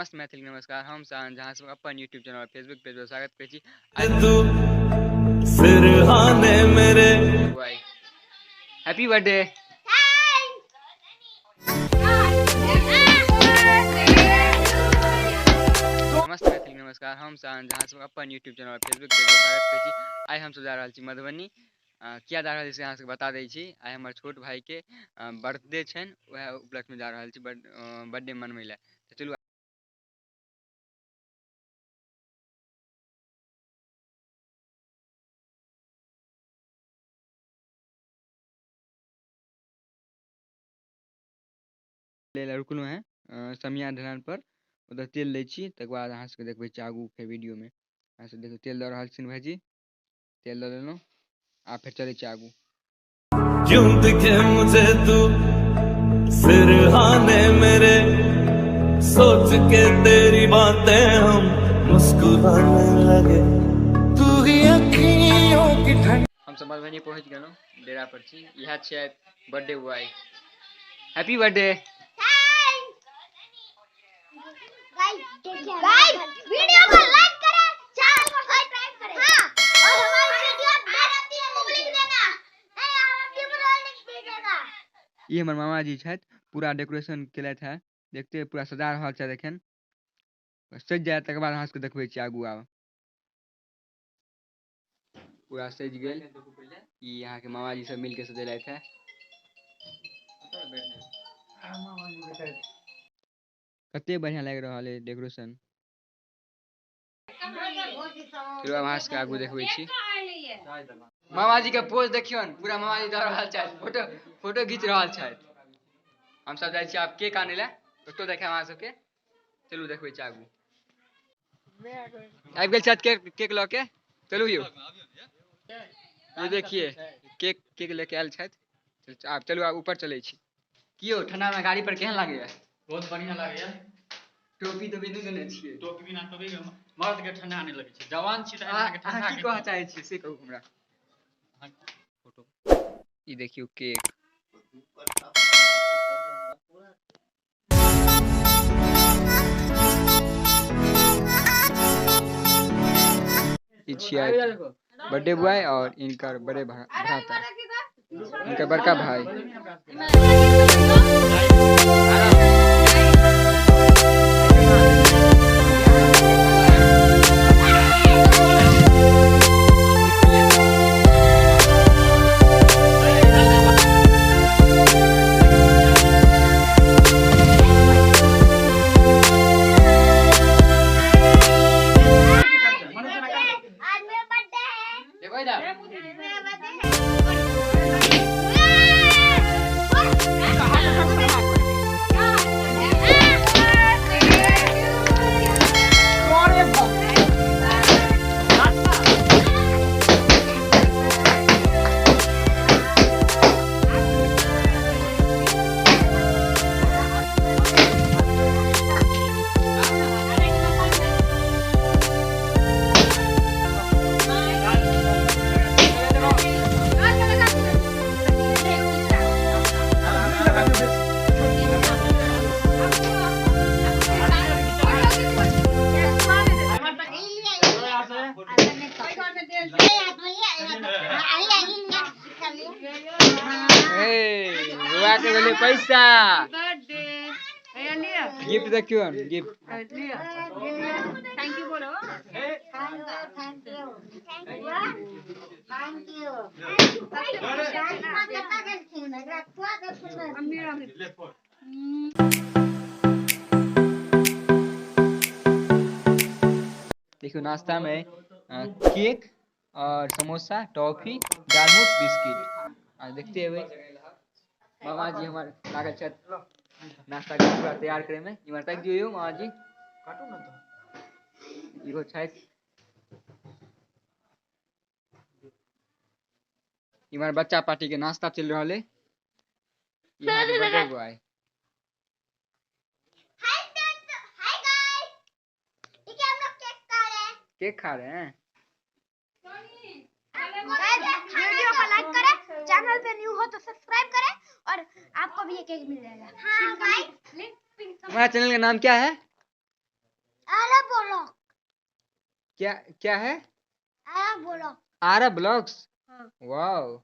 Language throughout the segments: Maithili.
नमस्ते मैथिली नमस्कार। हम साहन जहाँ सब अपन यूट्यूब चैनल और फेसबुक पेज पर स्वागत करै छी। तू सिरहाने मेरे हैप्पी बर्थडे। नमस्ते मैथिली नमस्कार। हम साहन जहाँ सब अपन यूट्यूब चैनल और फेसबुक पेज पर स्वागत करै छी। आइ हमसब जा रहल छी मधुबनी। किया जा रहल छी से अहाँ सबके बता दै छी। आइ हमर छोट भाईके बर्थडे छनि, वएह उपलक्ष्यमे जा रहल छी बर्थडे मनबै लए। तऽ चलू ले रुकलहुँ हेँ समिया ढलान पर, ओतऽ तेल लै छी, तकर बाद अहाँ सबके देखबै छी आगू फेर वीडियोमे। अहाँ सब देखियौ तेल दऽ रहल छथिन भाईजी, तेल दऽ देलहुँ, आ फेर चलै छी आगू। क्यों दिखे मुझे तू सिरहाने मेरे, सोच के तेरी बातें हम मुस्कुराने लगे। तू ही अखियों की ठंड। हम सब मधुबनी पहुँच गेलहुँ, डेरा पर छी। इएह छै birthday boy. Happy birthday. Guys video को लाइक करें, चैनल को सब्सक्राइब करें। हां, और हमारी वीडियो को लिख देना। नहीं, आप भी लिख दीजिएगा। ई हमर मामाजी छथि, पूरा डेकोरेशन केलथि है, देखते पूरा सजा रहल छथि। एखन सजि जायत तकर बाद अहाँ सबके देखबै छी आगू। आब पूरा सजि गेल। ई अहाँके मामाजी सब मिलके सजेलथि है। कते बढ़िया लागि रहल है डेकोरेशन। चलू आब अहाँ सबके आगू देखबै छी। मामाजी के पोज देखियौन, पूरा मामाजी दऽ रहल छथि, फोटो फोटो घीच रहल छथि। हमसब जाइ छी आब केक आनै लए, ओतौ देखायब अहाँ सबके। चलू देखबै छी आगू। आबि गेल छथि केक, केक लऽ के। चलू यौ, ये देखिए केक, केक लेके आयल छथि। आब चलू आब ऊपर चलै छी। की यौ, ठंडा में गाड़ी पर केहन लागैया? बहुत बढ़िया लागैया। टोपी तो बिनु देने छियै। टोपी बिना टोपी के मर्द के ठंडा नहि लगै छै। जवान छी तऽ अहाँके ठंडा की कहऽ चाहै छियै से कहू हमरा। फोटो ई देखियौ केक। ई छियै बर्थडे बॉय और इनकर बड़े भ्राता, इनकर बड़का भाई। आज मेरा बर्थडे है। देखो इधर। मेरा बर्थडे है। ए बुआ के भेलै पैसा। गिफ्ट देखियौ, गिफ्ट। Thank you बोलो। Thank you. देखियौ नाश्ता में केक और समोसा, टॉफी, दालमोट, बिस्किट। आ देखते हेबै मामाजी हमर लागल छथि नाश्ता के पूरा तैयार करे में। इमहर ताकि दियौ यौ मामाजी, काटू ने तऽ। इहो छथि। इमहर बच्चा पार्टी के नाश्ता चलि रहल है। ई अहाँके बर्थडे बॉय। हाय हाय गाइस, देखिए हम लोग केक खा रहे हैं। केक खा रहे हैं। वीडियो को लाइक करें, चैनल पे न्यू हो तो सब्सक्राइब करें और आपको भी ये केक मिल जाएगा। हाँ गाइस, हमारा चैनल का नाम क्या है? अरे बोलो। क्या क्या है? अरे बोलो। आरा ब्लॉग्स। हाँ। वाओ।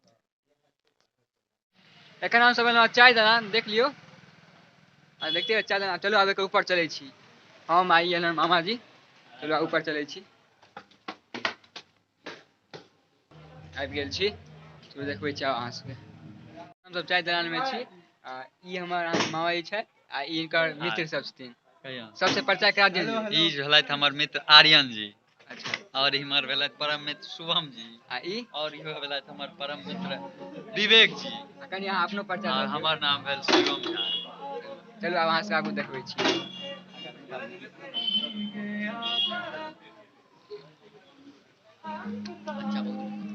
एखन हम सब एलहुँ चाय दलान, देख लियौ। आ देखते हो चाय दलान। चलू आब एकर ऊपर चलै छी। हम आई एलहुँ मामाजी, चलू आब ऊपर चलै छी। आबि गेल छी, चलू देखबै छी आब अहाँ सबके। हमसब चाय दलानमे छी आ ई हमर अहाँके मामाजी छथि आ ई हिनकर मित्र सब छथिन। सबसे परिचय करा दियौ। ई भेलथि हमर मित्र आर्यन जी। अच्छा। और इमहर भेलथि परम मित्र शुभम जी। आ ई? और इहो भेलथि हमर परम मित्र विवेक जी। आ कनि अहाँ अपनो परिचय और दऽ दियौ। हमर नाम भेल शिवम झा। चलू आब अहाँ सबके आगू देखबै छी। अच्छा बहुत।